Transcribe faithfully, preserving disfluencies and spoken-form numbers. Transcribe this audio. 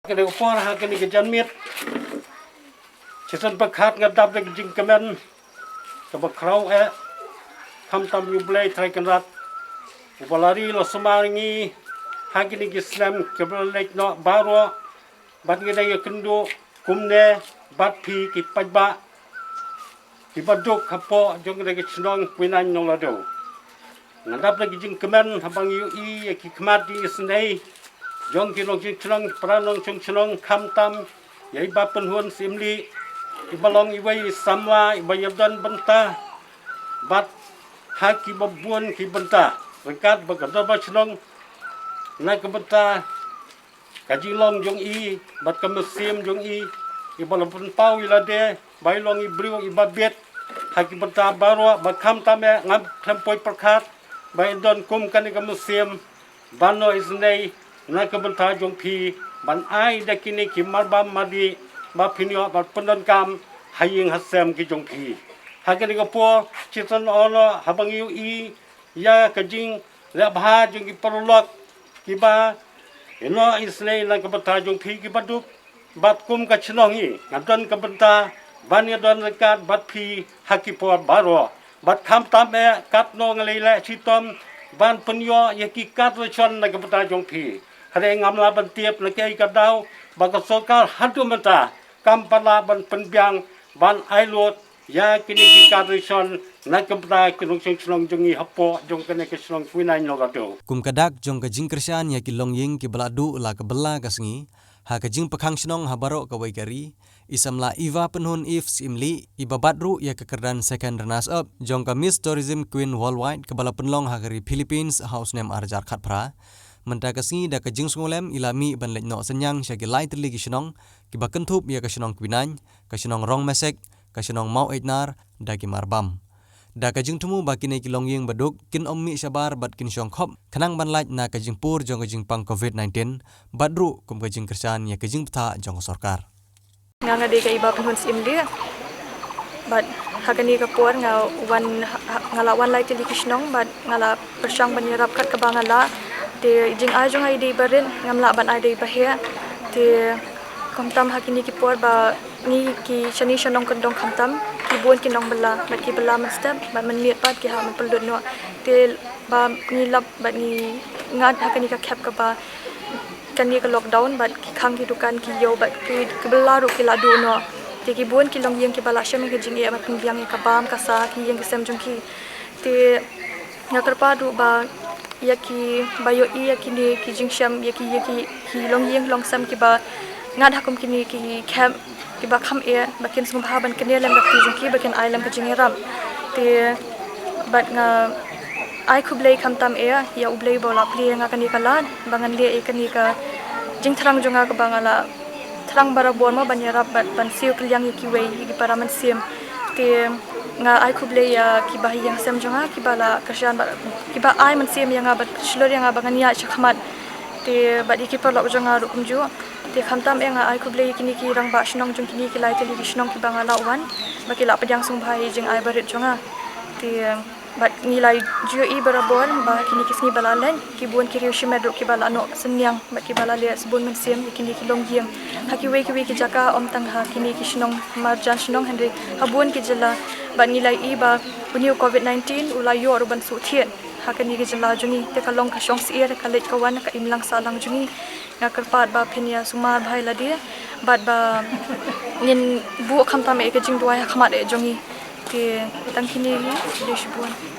Kane ka por ha kane ka janmiet, shisien pyrkhat nga dap da ka jingkmen kaba khraw eh, khamtam ïa U Blei Trai Kynrad uba la ri la sumar ngi ha kine ki snem kiba la leit noh baroh, bad ngi dang ïakynduh kumne bad phi ki paidbah kiba duk hapoh jong kane ka shnong Kwinain Nongladu. Nga dap da ka jingkmen haba ngi ïohi ïa ki khmat ki isynei jong ki nongshong shnong, ki para nongshong shnong, khamtam ïa i Bah Pynhun Syiemlieh, iba long iwei i samla iba ïadon bynta bad ha kiba bun ki bynta ryngkat bad ka dorbar shnong na ka bynta ka jinglong jong i bad ka mynsiem jong i, iba la pynpaw ïa lade ba i long i briew iba bit ha ki bynta baroh, bad khamtam eh ngam khlem poi pyrkhat ba i don kum kane ka mynsiem ban noh isynei na ka bynta jong phi, ban ai da kine ki marbam mardih ba phin ïoh ban pyndonkam ha ïing ha sem ki jong phi. Ha kane ka por, shisien noh haba ngi ïohi ïa ka jingleh bha jong ki paralok kiba ïa noh isynei na ka bynta jong phi kiba duk, bad kum ka shnong hi nga don ka bynta ban ïadon ryngkat bad phi ha ki por baroh, bad khamtam eh katno nga leh shitom ban pynïoh ïa ki card ration na ka bynta jong phi. Hynrei ngam lah ban tip na kaei ka daw ba ka sorkar haduh mynta kam pat lah ban pynbiang ban ai lut ïa kine ki card ration na ka bynta ki nongshong shnong jong ngi hapoh jong kane ka shnong Kwinain Nongladu. Kum ka dak jong ka jingkyrshan ïa ki longïing kiba la duh la ka bylla ka sngi ha ka jingpyrkhang shnong ha baroh kawei ka ri, i samla Eva Pynhun Eve Syiemlieh, iba bat ruh ïa ka kyrdan second runners up jong ka Miss Tourism Queen Worldwide kaba la pynlong ha ka ri Philippines ha u snem ar hajar khatphra, mynta ka sngi da ka jingsngewlem i la mih ban leit noh synñiang sha ki lai tylli ki shnong kiba kynthup ïa ka shnong Kwinain, ka shnong Rongmesek, ka shnong Mawieitnar da ki marbam. Da ka jingthmu ba kine ki longïing ba duk kin ym mih shabar bad kin shong khop khnang ban lait na ka jingpur jong ka jingpang covid nineteen, bat ruh kum ka jingkyrshan ïa ka jingbthah jong ka sorkar. Nga nga dei ka i Bah Pynhun Syiemlieh. Bad ha kane ka por nga wan ha, nga la wan lai tylli ki shnong bad nga la pyrshang ban ïarap kat kaba nga lah. Te jingai jong nga i dei barit, ngam lah ban ai dei baheh. Te khamtam ha kine ki por ba ngi ki shane sha nongkyndong khamtam, ki bun ki nongbylla bad ki bylla mynstep bad mynmiet pat ki hap ban pynlut noh. Te ba ngi lap bad ngi ngat ha kane ka khep kaba kane ka lockdown bad ki khang ki dukan ki ïew bad ki, ki bylla ruh ki la duh noh. Te ki bun ki longïing kiba la shem ïa ka jingeh ban pynbiang ïa ka bam ka sa ha ki ïing ki sem jong ki. Te nga kyrpad ruh ba ïa kiba ïohi ïa kine ki jingshem, ïa ki, ïa ki, ki longïing longsem kiba ngat ha kum kine ki khep kiba kham eh, ba kin sngewbha ban kynnoh lem da ki jong ki ba kin ai lem ka jingïarap. Te bad nga ai khublei khamtam eh ïa U Blei ba u la plie ïa nga kane ka lad ba ngan leh ïa kane ka jingthrang jong nga kaba nga la thrang barabor mo ban ïarap bad ban siew kylliang ïa kiwei ïa ki para mynsiem. Te nga ai khublei ïa kiba ha ïing sem jong nga kiba la kyrshan bad kiba ai mynsiem ïa nga bad shlur ïa nga ba ngan ïaid shakhmat. Te bad ïa ki paralok jong nga ruh kumjuh. Te khamtam eh nga ai khublei ïa kine ki rangbah shnong jong kine ki lai tylli ki shnong kiba nga la wan ba ki la pdiang sngewbha ïa jingai barit jong nga. Te bad ngi la ju ïohi barabor ba kine ki sngi ba la leit ki bun ki riew shimet ruh kiba la noh synñiang bad kiba la leh sbun mynsiem ïa kine ki longïing ha kiwei kiwei ki jaka, ym tang ha kine ki shnong marjan shnong hynrei ha bun ki jylla. Bad ngi la ïohi ba une u covid nineteen u la ïoh ruh ban shu thied ha kane ka jylla jong ngi. Te ka long ka shong syier, ka leit ka wan, ka imlang sahlang jong ngi. Nga kyrpad ba phin ïa sumar bha ïa lade bad ba ngin buh khamtam eh ka jingduwai ha khmat eh jong ngi. Te tang kine hi, khublei shibun.